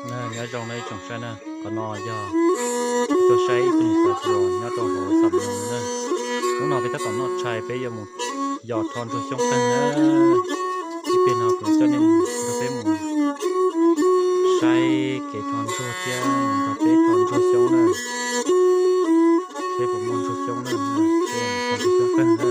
Nyob zoo na ib tsoom saib na, qhov no yog tuaj saib ib tug niam tais hluas nyob rau hauv xam no na. Hnub no peb tab tom noj tshais peb yuav mus yos rho ntsuag xyoob qeeg na. Ib pliag no kuv coj nej nrog peb mus saib kev rho ntsuag thiab mus nrog peb rho ntsuag xyoob na. Seb puas muaj ntsuag xyoob na, peb mus rho ntsuag xyoob qeeg na.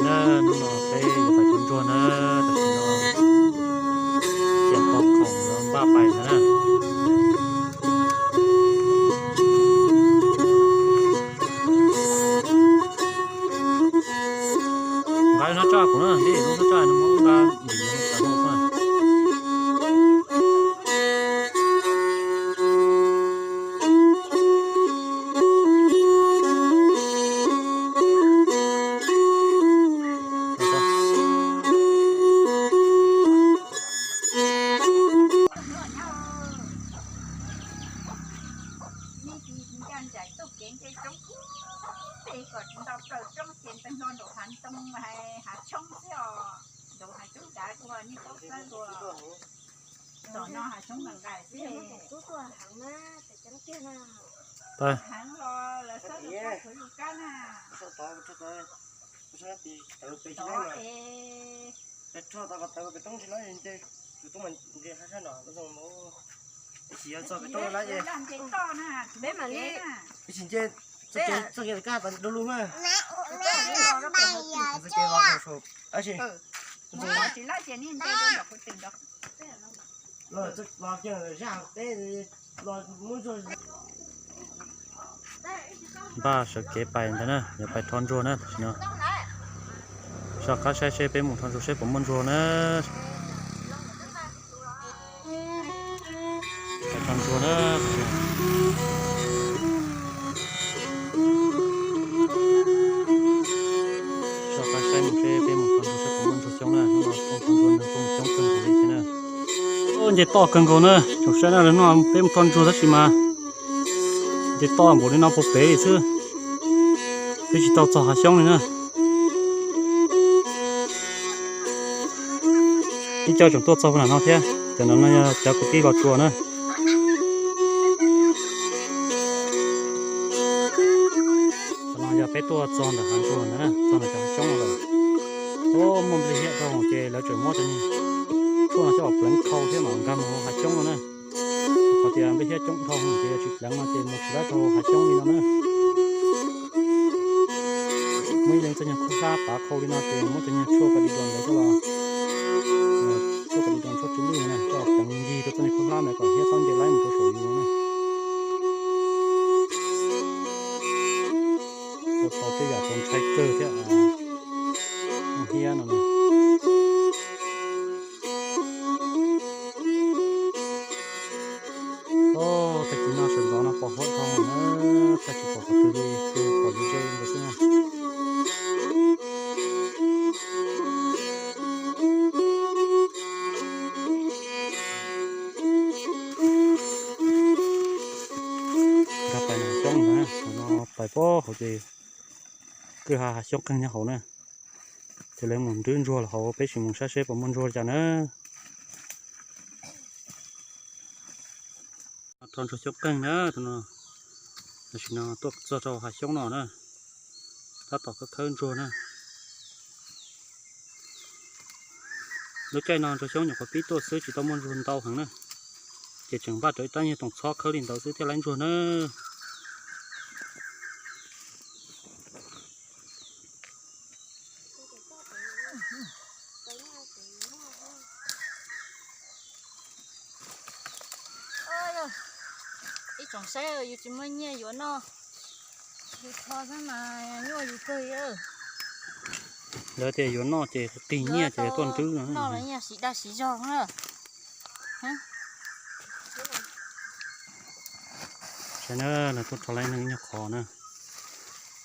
Hnub no peb yuav pais rho ntsuag na, tam sim no cia tau khoom yuav npaj pais ntawd na. Nqa lub hnab tsaj kuv na, nti lub hnab tsaj no muab nqa ntim no tas no na. Nej ncaj nraim tuaj kev nce roob, kom nto plaws roob ces ntawm no nraum hav ntoo, hav xyoob xwb os. Nraum hav xyoob dav dua nej tau txawb dua. Tom no hav xyoob nqaim nqaim xwb. Heev los lawv txhob txhob khuav yus kab na. Tov es Peb tso tau ko taw pem roob tsis lawm nce, tus tub mas nce hab sab no lub zoo mus. Ib sim yog txog pem roob lawm ces peb mam li, ib sim nce txog kiag kab tas du lug na. Txog kev los rau saum, tab sis tsis lawm ces nej nce rau nram qhov twg nrad. Los kiag zaj peb los muab ntsuag. Npaj sawv kev pais ntawd na, yuav pais rho ntsuag na, tam sim no. Soj qab saib seb peb mus rho ntsuag seb puas muaj ntsuag na. Pais rho ntsuag na. Soj qab saib mus seb peb mus rho ntsuag seb puas muaj ntsuag xyoob na, hnub no peb rho ntsuag nws kuj xyoob kawg nkaus li thiab na. Nce toj kawg nkaus na, tsoom saib na, lawv no peb mus rho ntsuag tab sis mas nce toj npaum li no puag pem li xwb, twb tsis tau txog hav xyoob li na. Ib co tseem tuaj txog puag nram no thiab, cov no no yog cov kwv tij Los Tsuas na. Qhov no yog peb tuaj txog ntawm hav ntsuag ntawd na, txog ntawm cov hav xyoob no lawm. Muaj nplej hiab dhau ces lawv tseem muab cov niag tshuaj no coj los pleev khau thiab mam nkag mus hav xyoob no na. Qhov tias nplej hiab coob dhau ces yog tsis pleev no ces mus tsis tau rau hav xyoob li no na. Muaj ib leeg txoj niag khaub hlab pav khau li no ces muab cov niag tshuaj ka di dua ntawd coj los, tshuaj ka di dua tshuaj tsw lwj na coj pleev ncig rau txoj niag khaub hlab ntawd kom hiab txhob nce laib mus rau saum yus na. Ua tau tej yam txaus ntshai kawg thiab, muaj hiab no na. Tag kis no sawv ntxov no pos huab dhau na, tag kis pom qhov twg li twg pom ze ze nkaus xwb na. Nkag pais no xyoob na, no pais pob hauv ces kwj ha hav xyoob qeeg nyob hauv na. Ces lawv mus nrhiav ntsuag los hauv, peb sim mus saib seb puas muaj ntsuag li cas na. Rho ntsuag xyoob qeeg na, tam sim no tuaj txog rau hav xyoob no na, tab tom khawb khawb ntsuag na. Lub caij no ntsuag xyoob nyuam qhuav pib tuaj xwb tsis tau muaj ntsuag ntau heev na, ces tseem npaj rawv ib rab nyuag toom txhob khawb li ntawd xwb thiaj laib ntsuag na. Ib tsoom saib, yus tsis muaj nyiaj yuav noj, yus tho xwb mas nyuaj yus kawg. Lawv tias yuav noj ces qig nyiaj ces tuaj nrwb no. Noj los nyiaj siv dag siv zog na. Saib na, nws tuaj rho laib neeg nyuag qhov na.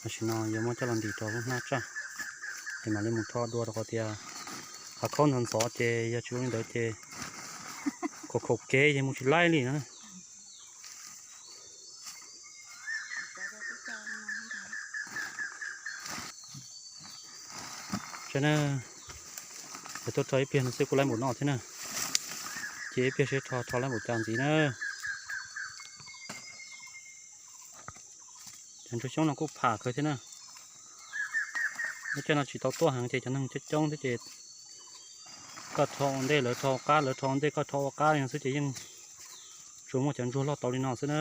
Tam sim no yuav muab coj los ntim rau lub hnab tsaj, ces mam li mus rho dua rau qhov tias hav khaub ntxov ntxov ces yog tsis ua li ntawd ces khaum khaum kev ces mus tsis laib li na. Saib na, yog tuaj rho ib pliag no xwb kuj laib npaum no thiab na. Ces ib pliag seb rho rho laib npaum cas ntxiv na. Cov ntsuag xyoob no kuj pham kawg thiab na. Lub caij no tsis tau tuaj heev ces cov neeg coob coob thiab ces koj rho ua ntej lawv rho ua qab, lawv rho ua ntej koj rho ua qab li no xwb ces yeej tsuas muaj cov ntsuag loj tau li no xwb na.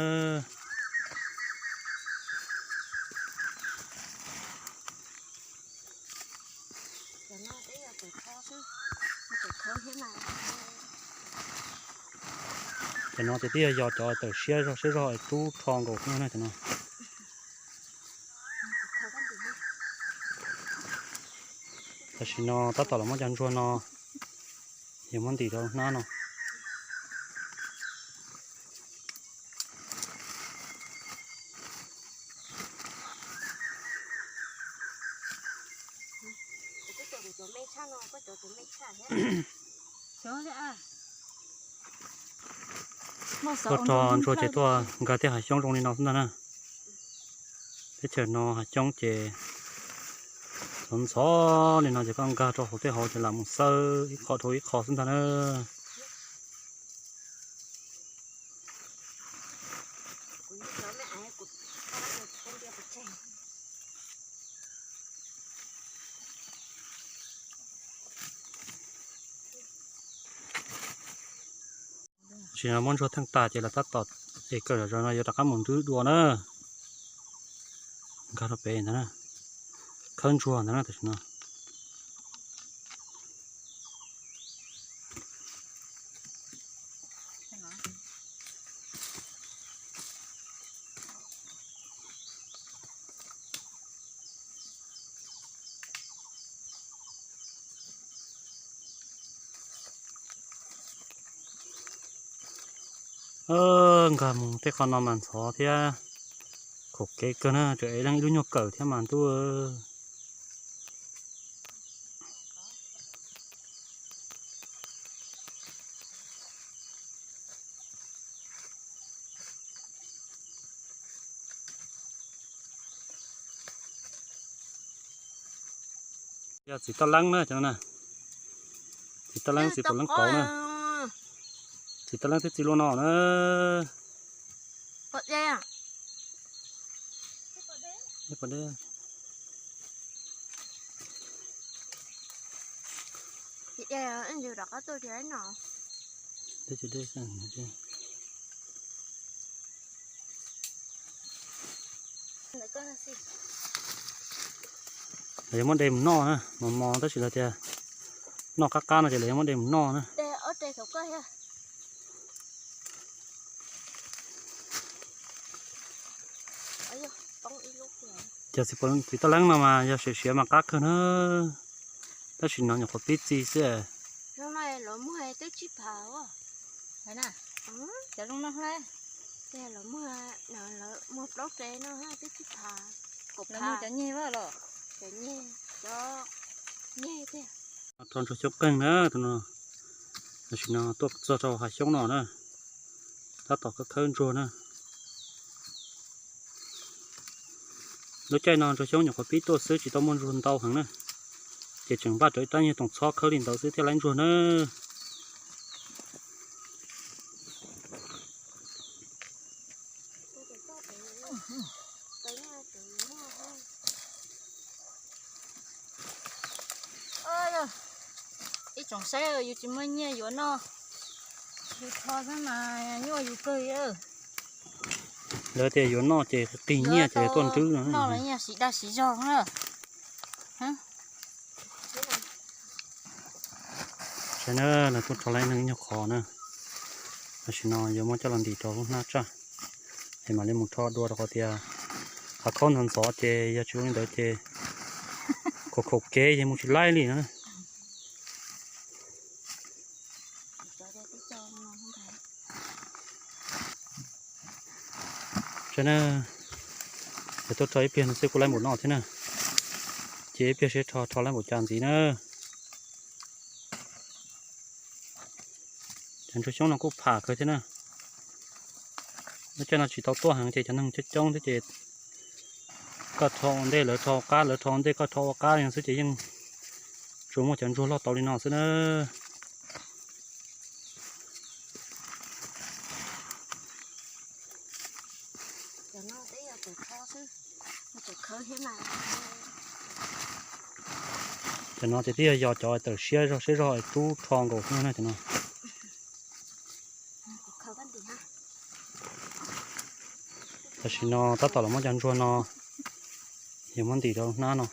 Cov no ces twb yog yog cov tawm siab zog siab zog es rub rho nkaus xwb na cov no. Tam sim no tab tom los muab cov ntsuag no, yog muab ntim rau hnab no. Tuaj rho ntsuag ces tuaj nkag tej hav xyoob zoo li no xwb ntag na. Teb chaws no hav xyoob ces ntxhov ntxhov li no ces koj nkag rau hauv tej hauv ces lam mus xawb ib qho dhau ib qho xwb ntag na. Tam sim no muab ntsuag theej tas ces lawv tab tom es kawm zom zaws no yuav rov qab mus nrwb dua na. Nkag rau pem ntag na, khawb ntsuag ntag na tam sim no. Nkag mus tej qho no mas ntxhov thiab khaum kev kawg na, tseem ev leej ib lub nyuag kawm thiab mas ntuj. Yog txiv toj leeb na cov no na. Txiv toj leeb txiv pom leeb kauv na. Txiv toj leeb twb txi luaj no na. Lawv yuav muab de mus noj na, mos mos tab sis lawv tias noj qab qab no ces lawv yuav muab de mus noj na. Cov txiv toj leeb no mas yog siav siav mas qab kawg na, tab sis no nyuam qhuav pib txi xwb. Rho ntsuag xyoob qeeg na tus no, tam sim no tuaj txog rau hav xyoob no na, tab tom khawb khawb ntsuag na. Lub caij no ntsuag xyoob nyuam qhuav pib tuaj xwb tsis tau muaj ntsuag ntau heev na, ces tseem npaj rawv ib rab nyuag toom txhob khawb li ntawd xwb thiaj laib ntsuag na. Ib Tsoom saib, yus tsis muaj nyiaj yuav noj, yus rho xwb mas nyuaj yus kawg li. Lawv tias yuav noj ces qig nyiaj ces tuaj nrwb no. Noj los nyiaj siv dag siv zog na. Saib na, lawv tuaj rho lawv ib nyuag qhov na. Tam sim no yuav muab coj los ntim rau lub hnab tsaj, es mam li mus rho dua rau qhov tias hav khaub ntxov ntxov ces yog tsis ua li ntawd ces khaum khaum kev ces mus tsis laib li na. Saib na, lawv tuaj rho ib pliag no xwb kuj laib npaum no thiab na. Ces ib pliag seb rho rho laib npaum cas ntxiv na. Cov ntsuag xyoob no kuj pham kawg thiab na. Lub caij no tsis tau tuaj heev ces cov neeg coob coob thiab ces koj rho ua ntej lawv rho ua qab, lawv rho ua ntej koj rho ua qab li no xwb ces yeej tsuas muaj cov ntsuag loj tau li no xwb na. Cov no ces twb yog yos cov tawm siab zog siab zog es rub rho nkaus xwb na cov no. Tam sim no tab tom los muab cov ntsuag no yuav muab ntim rau hnab no.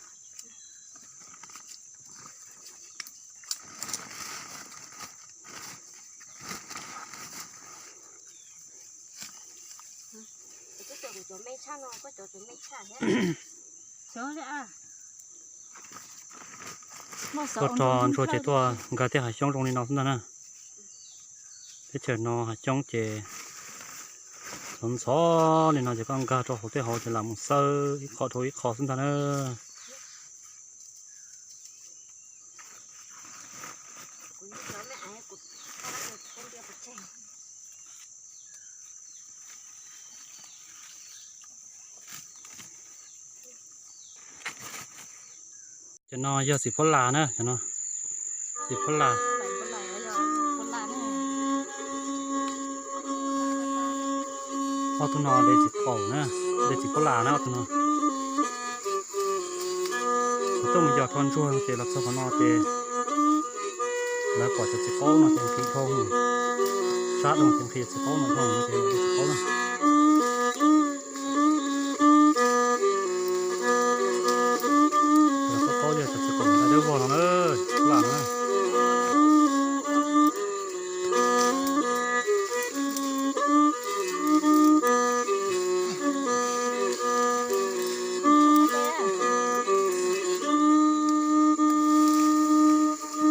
Tuaj rho ntsuag ces tuaj nkag tej hav xyoob zoo li no xwb ntag na. Teb chaws no hav xyoob ces ntxhov ntxhov li no ces koj nkag rau hauv tej hauv ces lam mus xawb ib qho dhau ib qho xwb ntag na. Cov no yog txiv phuab las na, cov no txiv phuab las. Ob tug no de txiv qaum na, de txiv phuab las na ob tug no. Kuv tuaj mus yos rho ntsuag ces los txog qhov no ces lawv pom cov txiv qaub no ces nqhis dhau, sab dhau ces nqhis txiv qaub no dhau no ces de txiv qaub na. Cov qaub qaub yog cov txiv qaum dawb vog no na, phuab las na.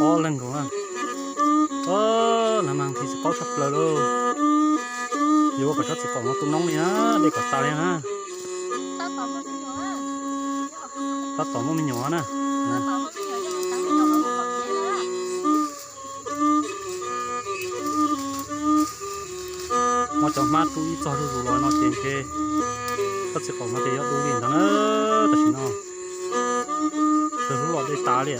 Ob leeg nkaus na. Lawv mas nqhis txiv qaub tshaj plaws lauj. Yuav ua kom tsob txiv qaum no tu noob li na, de kom tas li na. Tab tom muaj me nyuam na. Muab cov hmab rub ib txog zuj zus los no ces ntshe tsob txiv qaum no ces yuav du li ntag na. Tam sim no sawv hlub los de tas li.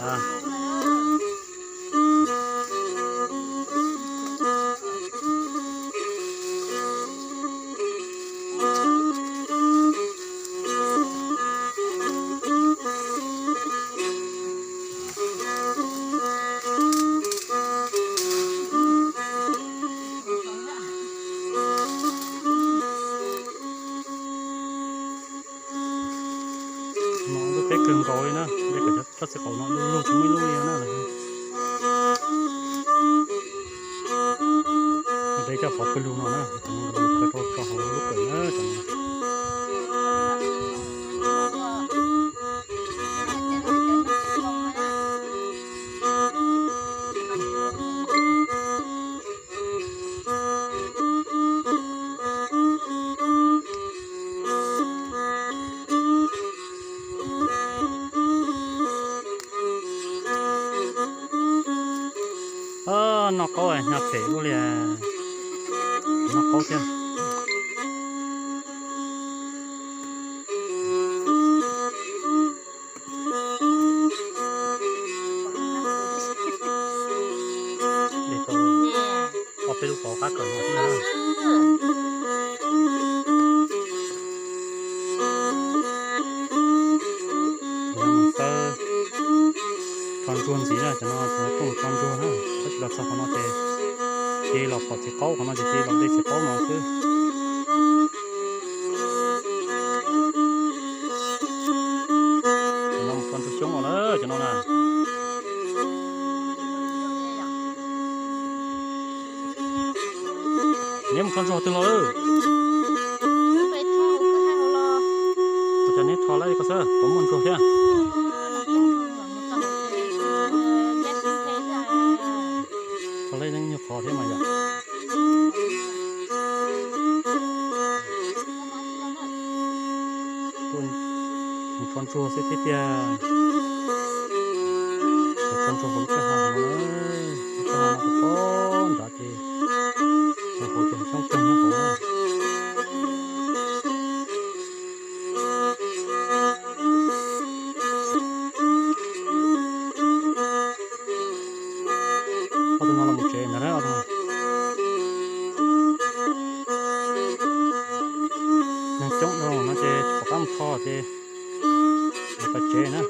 No lub teb kawg nkaus li na, de kom tsob txiv qaum no du lug tsis muaj ib lub li na. De coj pov pawg lug no na, kaw rau tso hauv lub kawm na. Noj qaub nyob phem ua li, noj qaub thiab. Ob peb lub pov qab kawm no xwb na. Xawb, Tso ntsuag ntxiv na, cov no cov no tuaj mus tso ntsuag na, tab sis los txog qhov no ces cia los pom txiv qaub, qhov no ces cia los de txiv qaub no xwb. Cov no mus tso ntsuag xyoob os lawm cov no na. Neb mus tso ntsuag twg los? Ua cas neb rho lawm ko xwb, puas muaj ntsuag thiab? Rho lawm nyuag qhov thiab mas yom. Tuaj mus tso ntsuag xwb thiab tiag. Tso ntsuag hauv lub kwj ha no na, lub kwj ha no pob nrad ces hauv ces xyoob kawg nyob hauv na. Ob tug no los mus tsev ntag na, ob tug no. Neeg coob dhau no ces tsis pom qab mus tho ces mus pais tsev na.